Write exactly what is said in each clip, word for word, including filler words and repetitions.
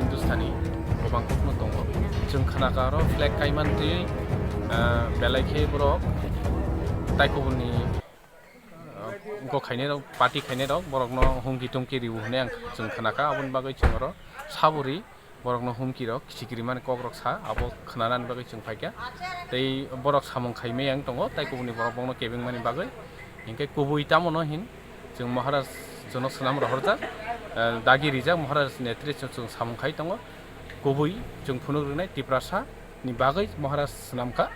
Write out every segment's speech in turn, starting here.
Hindustani gobang kokno tongo. Chwng khnaka oro flag kaiman twi, ah, belai khe borok tai kubuni, ah, go khainai rok, party khainai rok, borokno humki tumki riu hwnwi ang chwng khnaka. Aboni bagwi chwng oro saburi borokno humki rok, sikiri mani kok rok sa, abo khnanani bagwi chwng phaikha. Tei borok samung khaimai ang tongo, tai kubuni borok bongno kebengmani bagwi. Hinkhe kubui tamo no hin chwng Maharaj chwngno swnam rohorjak, eh, dagi rijak Maharaj netrito chwng samung khai tongo. Kubui chwng phunuk rwnai Tiprasa ni bagwi Maharaj swnamkha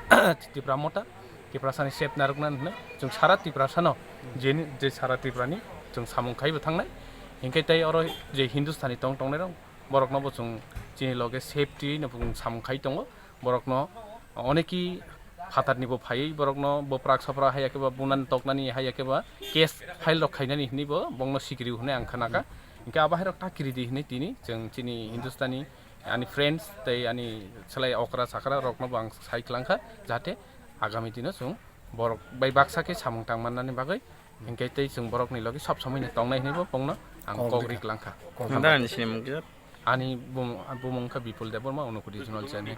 Tipra Motha, Tiprasa ni sep narwkna hwnwi chwng sara Tiprasa no, jeni, je sara Tipra ni chwng samung khai bo thangnai. Hinkhe tei oro je Hindustani tong tongnai rok, borokno bo chwng chini loge safety no bo chwng samung khai tongo. Borokno oneki phatarni bo phaiwi borokno boprak sopra hai yakhe ba bunan toknani hai yakhe ba case file rok khainani hinwi bo bongno sikiri hwnwi ang khnaka. Hinkhe abo hai rok ta kiri di hinwi tini chwng chini Hindustani ani friends tei ani chwlai okra chakra rokno bo ang sai klangkha, jahate agami dino chwng borok bai baksa khe samung tang mannani bagwi, hinkhe tei chwng borokni logi sob somoi no tongnai hinwi bo bongno ang kok ri klangkha. Nang ani sinimung kisa? Ani bum-, bumung kha Bipul Debbarma, Unakoti Regional Chairman.